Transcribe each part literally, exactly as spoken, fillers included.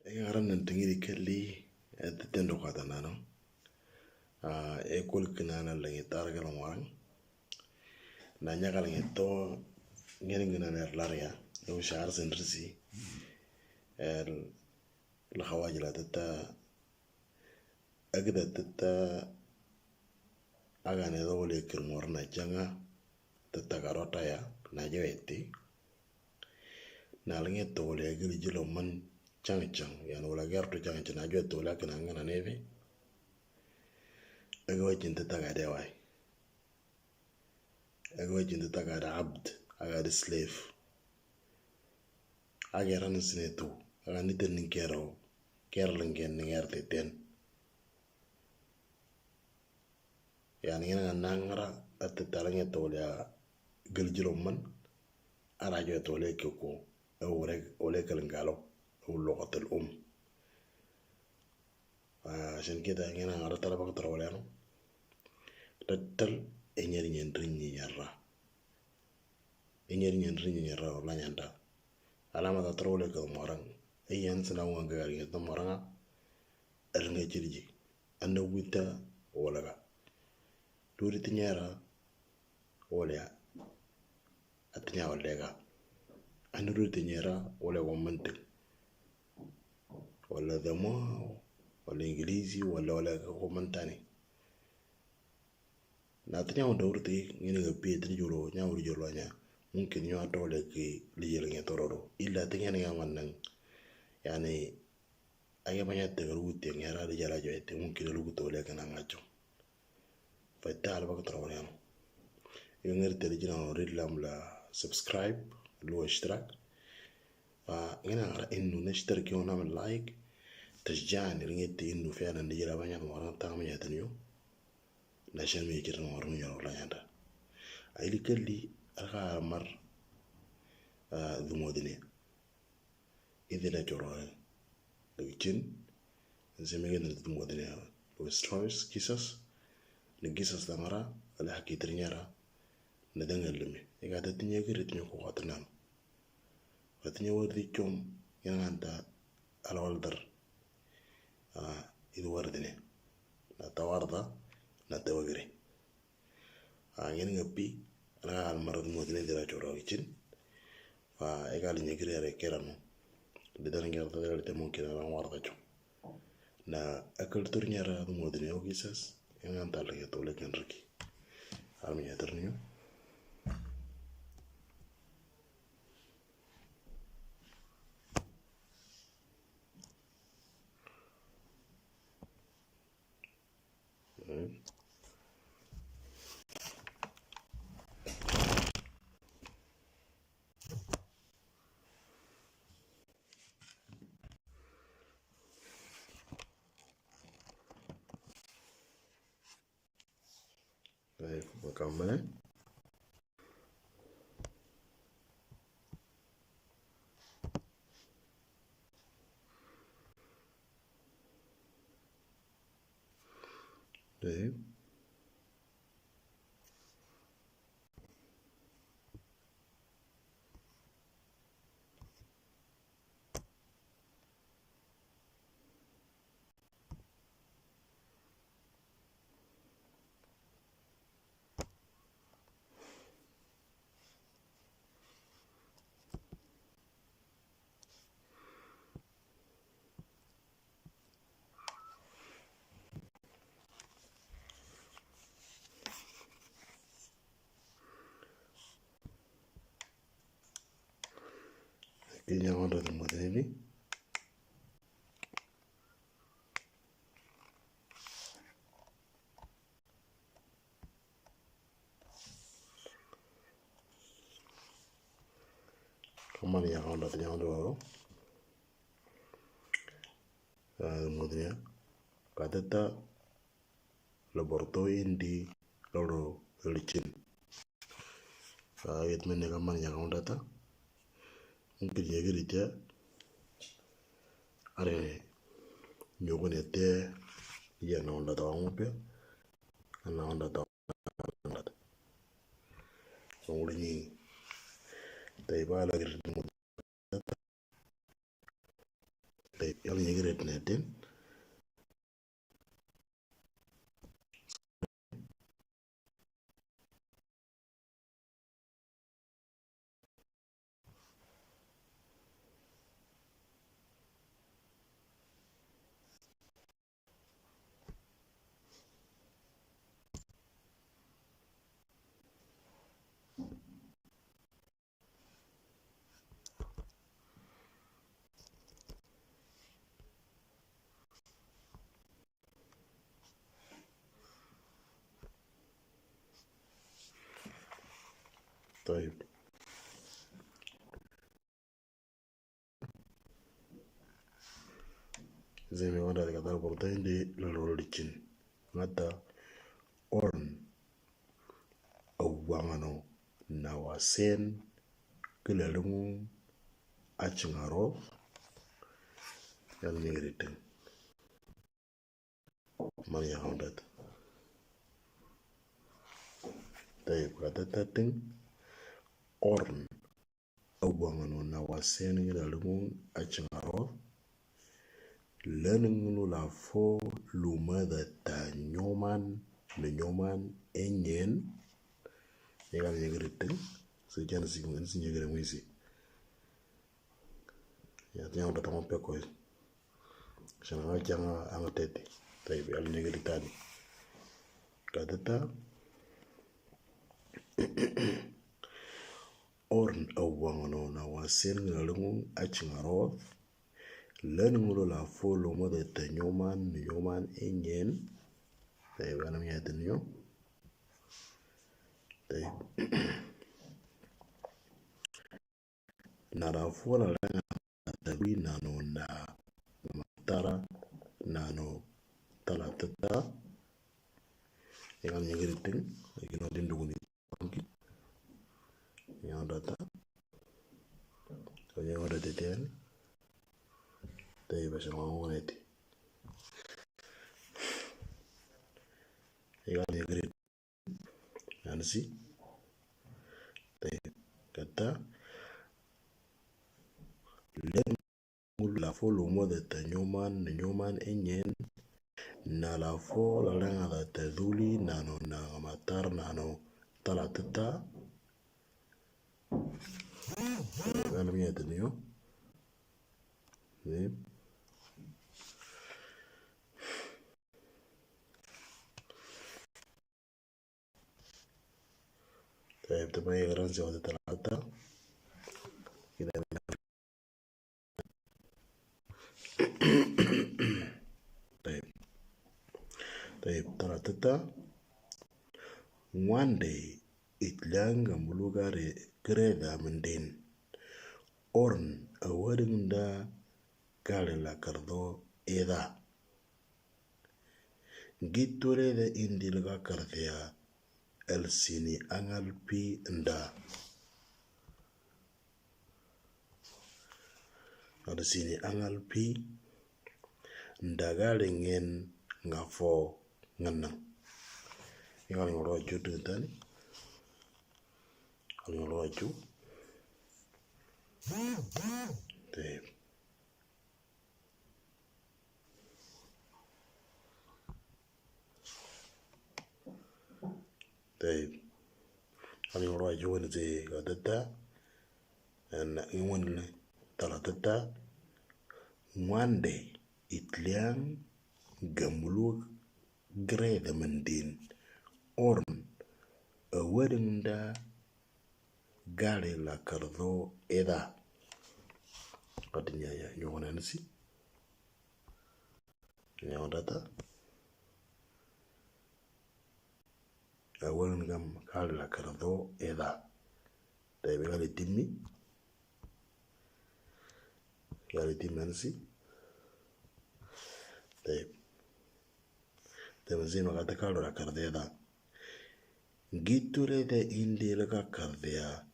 Ega ngaran nan tingiri kali, eh, teten do kata nano. Ah, e kul kinana lengi targa longwarang. Na nyaka lengi to ngene ngene ner laria. Yo shar sen risi. El la hawaji la tata. Agda tata. Agane do le kir mor na janga. Tata garota ya na jaweti. Na lengi to le gili jilo man chang chang. Yan wala gerto chang chang na jaweti wala kina ngana neve. Ego chinta tagade wai. Ego chinta tagade abd, agade slave. Ageran sine tu, agani ten kero, kerlingen nger teten. Yani ngena nangra atte talange tolya galjilo man, arajo tolya kyoko, ewre ole kalngalo, ew logatul um. Ashen kida ngena ara talaba ka tarawalano. Tattal enyar nyandrin nyarra. Enyar nyandrin nyarra wala nyanda. Alama ta tarawale ka morang. Eyan sana wanga gari ta moranga. Ernga chirji. Anna wita wala ga. Turi tinyara wala. Atinya wala ga. Anuru tinyara wala wamantik. Wala damo wala Ingilizi wala wala ga wamantani. Na ta nyaw dawr ti ngini ga pi ti jolo nyaw ri jolo nya. Mungkin nyaw to le ki li jel ngi tororo. Illa ti ngini ga manang. Yani aya manya te garu ti ngi ra ri jala jo te mungkin lu to le kana ngacho. Fa ta al bak toro ya. Yo ngir te jina ri lam la subscribe lu ishtirak. Fa ngina ra innu nashtarki wa na'mal like. Tashjani ri ngiti innu fi'lan di jala banya ko ran ta manya tan yo. Na shan mi kiran warun yaro la yanda. Aili kalli aka mar, ah, dumodine. Idina joro lagi chin. Nse mege na dumodine. Lo stories kisas. Ni kisas da mara ala haki trinyara. Na dangal limi. Ega ta tinya kiri tinya ko watanan. Watinya wardi chom yana nganta ala waldar. Ah, idu wardine. Na ta warda na ta wagri. Ah, ngin ngapi, ana almarad modine dira choro kichin. Fa egal nyegri are kerano. Didan ngi arda dira te mungkin ana warda chom. Na akal turnya ra modine o kisas. Yana nganta lagi tole kan riki. Almi ya terniyo. Baik, makamane. Baik. Kinya wanda tumuthini. Kamani ya honda tinya honda waro. Mudriya. Katata laboratory indi loro lichin. Fa yet mene kamani ya honda ta. Mungkin ya giri ta. Are nyogo ne te ya na honda ta wa mupya. Ana honda ta. Songulini. Taiba la giri. Tayyib, yalla nigga ret netin. Tayyib. Zeme wanda daga dar bordo indi lolo licin. Ngata orn awangano na wasen kilalungu achingaro yan nigritin. Man ya hondat. Tayyib, kata tating orn awangano na wasen kilalungu achingaro. Lenengulu la fo lumada ta nyoman, ne nyoman enyen. Yegal nyegritin, si jan si ngin si nyegre mwisi. Ya tiang da tamo peko. Sana janga anga teti. Tayyib, yalla nigga ritani. Katata orn awangano na wasen kilalungu achingaro. Lenengulu la fo lumada ta nyoman, nyoman enyen. Tayyib, ana mi atin yo. Tayyib. Na la fo la lenga ta lui nano na matara nano tala tata. Yegal nyegritin, yegal no dinduguni. Yegal data. Yegal data ten. Tayyib, bas ngawoneti. Yegal nyegritin. Ansi. Tayyib, kata. Lenengulu la fo lumada ta nyoman, nyoman enyen. Na la fo la lenga ta duli nano na matar nano tala tata. Ana mi atin yo. Ni. Tayyib, tama ya garan se wata talata. Kida. Tayyib. Tayyib, talatata. Ngwande itlanga muluga re greda mendin. Orn awading da gale la kardo eda. Giture de indil ga kardea el sini angal pi nda. Ada sini angal pi nda gale ngen ngafo ngenang. Ini kalau ngoro aju dengan tani. Kalau ngoro aju. Tayyib. Tayyib. Ani ngoro aju wani te ka tata. Ana ngwan tala tata. Ngwande itlanga muluga greda mendin. Orn awading da gale la kardo eda. Katinya ya, yo wana nsi. Nyawa data. Awading gam gale la kardo eda. Tayyib, gali timi. Gali timi ansi. Tayyib. Tayyib, zima kata gale la kardo eda. Giture de indil ga kardea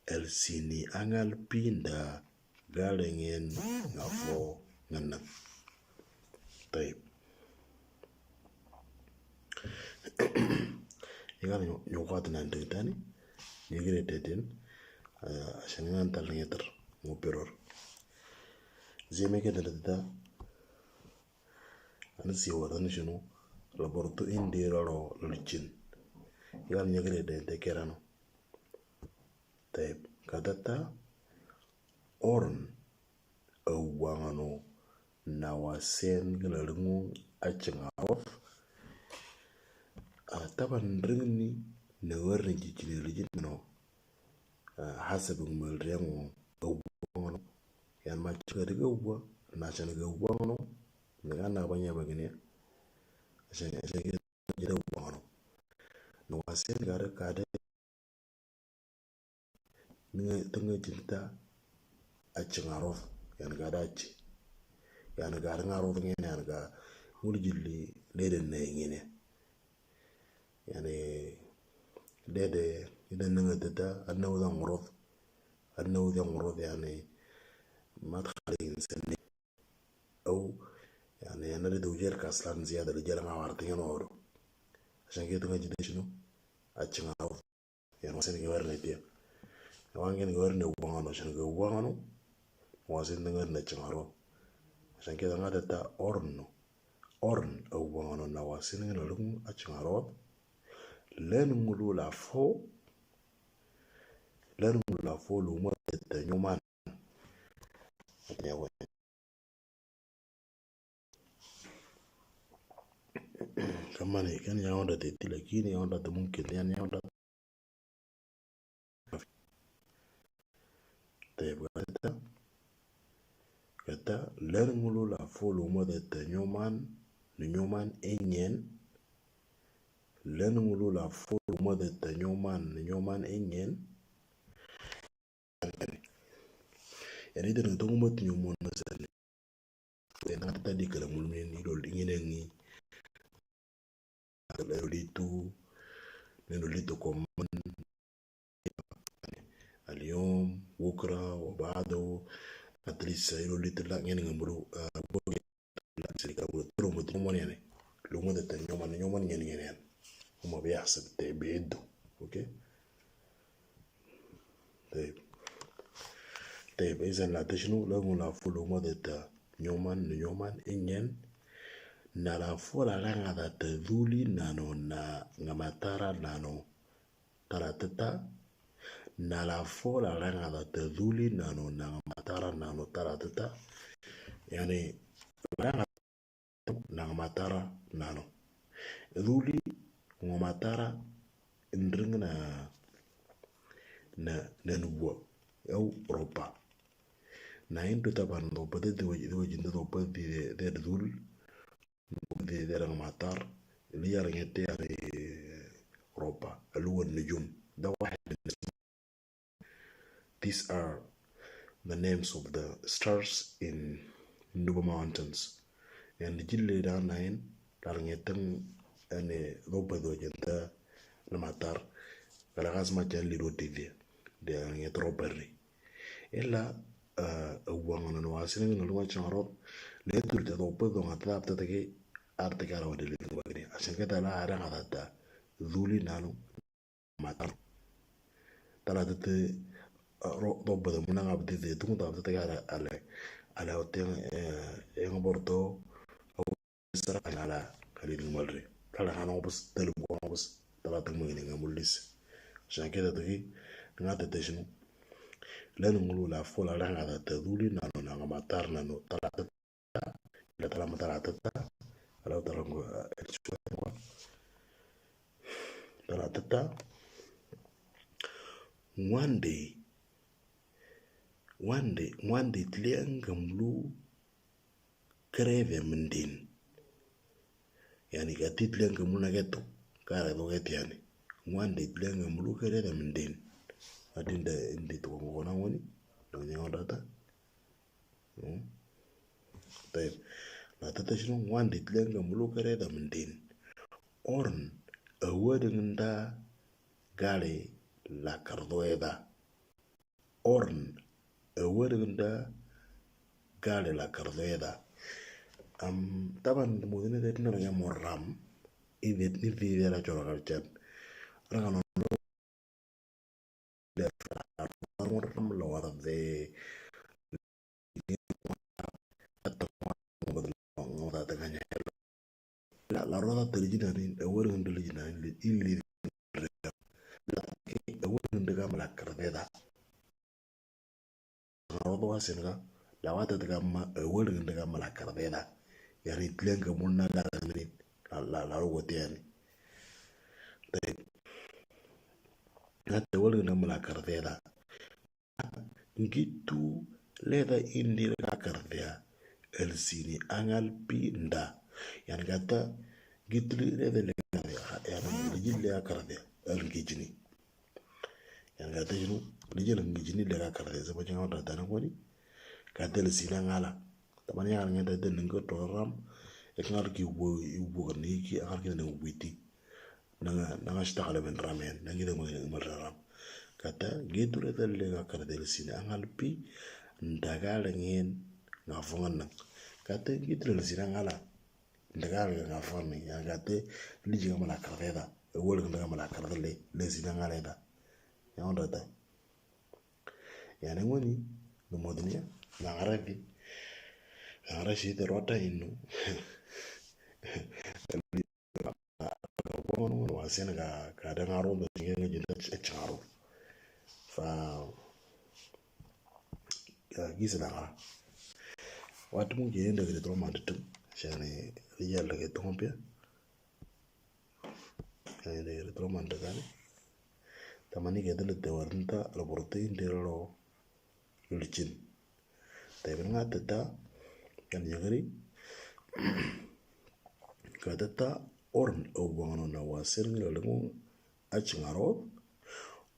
el sini angal pi nda gale ngen ngafo ngenang. Tayyib. Ini kan nyukat nan deng tani. Ini gini tetin. Asal ngan tal ngeter ngoperor. Zeme ke dende da. Ani si wada ni shinu. Laborto indi raro lulichin. Igal nyagre dende kerano. Tep, kadata orn awangano na wasen galaringu achingarof. Ataban ringni na warni chichini lijin no. Hasab ngumel rengo awangano. Yan machika diga wa na chan ga wangano. Ngana banya bagini. Ashan ashan ga wangano. Na wasen gara kada Nga tanga jinta a ci ngarof yan ga da ci yan ga da ngarof ngene yan ga ngul jilli lede ne ngene yani lede ida nanga tata annaw da ngarof annaw da ngarof yani ma txalin sene aw yani yana de dujel kaslan ziyada de jela nga warti ngene oro ashan ke tanga jinta shinu a ci ngarof Yan wasen ke warne tia. Wangen ke warne wangano shan ke wangano. Wasen dengar na chingaro. Shan ke dengar ta orno. Orn wangano na wasen ke lung a chingaro. Len ngulu la fo. Len ngulu la fo lu mo ta nyoman. Ya wa. Kamani kan ya onda te ti lakini ya onda te mumkin yani ya onda te kata kata len ngulu la fo lu mo de te nyoman ni nyoman enyen len ngulu la fo lu mo de te nyoman ni nyoman enyen Yani ita nang tong mo tinyo mo na sani. Ita nang tadi kala mulmin ilo ingin ngi. Ilo litu nilo litu koman اليوم بكرة وبعده. At least ilo litu la ngin ngamuru boge la sirika muru turu mo tinyo mo yani. Lumo de tanyo man nyo man ngin ngin yan. Uma biyahsab te bedo. Okay. Tayib. Tayib, izan la tashnu lagu la fulu mo de ta nyoman nyoman ingen. Na la fula langa da ta duli nano na ngamatara nano taratata. Na la fula langa da ta duli nano na ngamatara nano taratata. Yani langa na ngamatara nano. Dhuli ngamatara ndring na na na nubwa au ropa. Na indu taban do bade do wajin do bade de dhul de de ngamatar li yar ngete yar ropa aluwan nujum. Da wahid These are the names of the stars in Nuba Mountains. And jille da nain lar ngeten ene roba do jenta na matar kala gas ma jan li roti de de nget robari. Ela awang no wasin no ma charo le tur de roba do ngata ta ke arte kara wadi le bagri. Asan ke tala ara ngata ta duli nanu matar. Tala tete ro do bada muna ngab tete tung ta tete gara ale ale hotel yang borto sara ala kali ding malre. Tala ngano bus telu ko bus tala tung mengini ngamulis. Shan kita tegi ngata tete shinu. Lanu ngulu la fola ranga ta duli nanu na ngamatar nanu tala tete la tala matala tata ala tala ngo tala tata ngwande ngwande ngwande tlianga mlu kreve mndin. Yani ka ti tlianga mlu na geto kara do geti yani ngwande tlianga mlu kreve mndin. Adinda ndi to ngona ngoni do nyanga data. Tayib. La tata shinu ngwandi tlenga mulu kareda mendin. Orn awadeng nda gale la kardoeda. Orn awadeng nda gale la kardoeda. Am taban mudine de dina ya moram. Ide ni de la chora kalchan. Ranga no de la moram lo warde. la rota te lijinani, ewel ngi te lijinani, ili, ewel ngi te ka mala kardeda. Nga rodo wa sen ka, la wa te ka ma, ewel ngi te ka mala kardeda. Yani tlen ka mun na ka ni, la, la, la rogo te yani. Te, nga te ewel ngi te ka mala kardeda. Ngitu leda indi ka kardea, el sini angal pi nda. Yani kata, ngitu leda le kardea, yani lijil le kardea, el ngijini. Yani kata jinu, lijil ngijini le ka kardea, saba janga wata tana kwani. Kata el sini angala. Tamani yang ngeta de nengko to ram, ek ngal ki wo, wo ni ki, angal ki nengko witi. Nanga, nanga shtakala ben ram yan, nangi de mo mal ram. Kata, ngitu leda le ka kardea el sini angal pi, ndagal ngen nga fongan nang. Kata, ngitu leda el sini angala, ndagal nga fongan nang. Yani kata, liji ka mala kardeda, ewel ngi te ka mala kardeda le, el sini angala da. Yani onda ta. Yani ngoni, no modini ya, na ngara di. Na ngara si te rota inu. Wa sen ka, ka da ngaro da jinga ngi jinta chingaro. Fa, ka gisi na ngara. Watu mu jende ke tro manditu. Shani, rijal ke tompia. Shani, de ke tro manditu kani. Tamani ke dele te warinta, la porte indero lo, lulichin. Te ben nga teta, kan yagari. Ka teta, orn ewangano na wa sen ngi la lengung achingarot.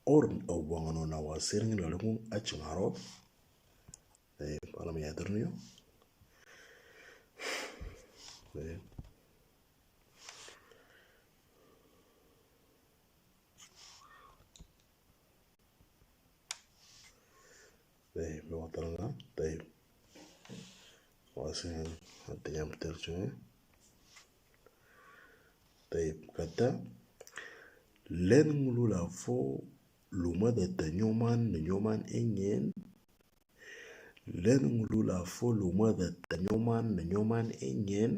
Orn ewangano na wa sen ngi la lengung achingarot. Te, ala mi yater niyo. Te. Te, me water nga, te. Wa sen, ate yam ter chunga. Te, kata, len ngulu la fo, luma de te nyoman, nyoman enyen. Len ngulu la fo, luma de te nyoman, nyoman enyen.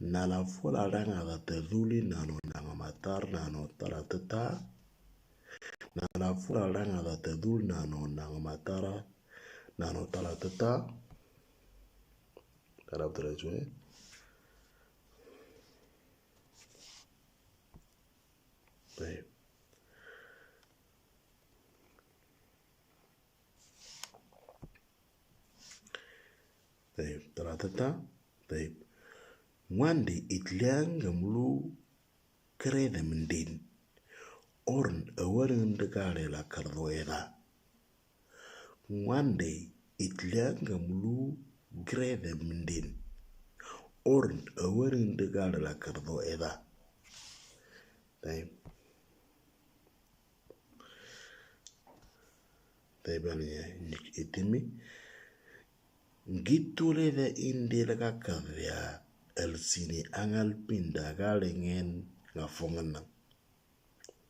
Na la fo la ranga da te duli nano nanga matar nano tala teta. Na la fo la ranga da te duli nano nanga matara nano tala teta. Tala teta chue. Te. Te. Tala teta. Te. Ngwandi itliang ngamlu krede mendin. Orn ewel ngi te ka le la kardo eda. Ngwandi itliang ngamlu krede mendin. Orn ewel ngi te ka le la kardo eda. Te. Te bani ya, itimi. Ngitu leda indi la ka kardea, el sini angal pi ndagal ngen nga fongan nang.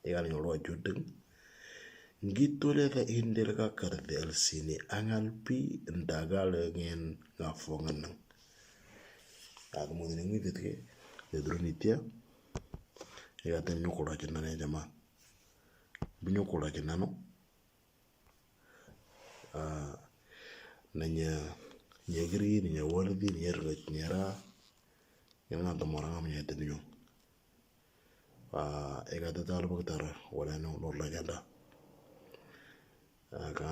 Igal nyoro juteng. Ngitu leda indi la ka kardea, el sini angal pi ndagal ngen nga fongan nang. Ak mo ni ngi tetke, de droni tia. Iga ten nyokora chenane jama. Binyokora chenano. Ah, na nya, nya giri, na nya walidi, na nya rga, na nya ra. Nya nga tomora nga menya tenu. Ah, ega tata alba tara, wala no lor la janda. Ah, ka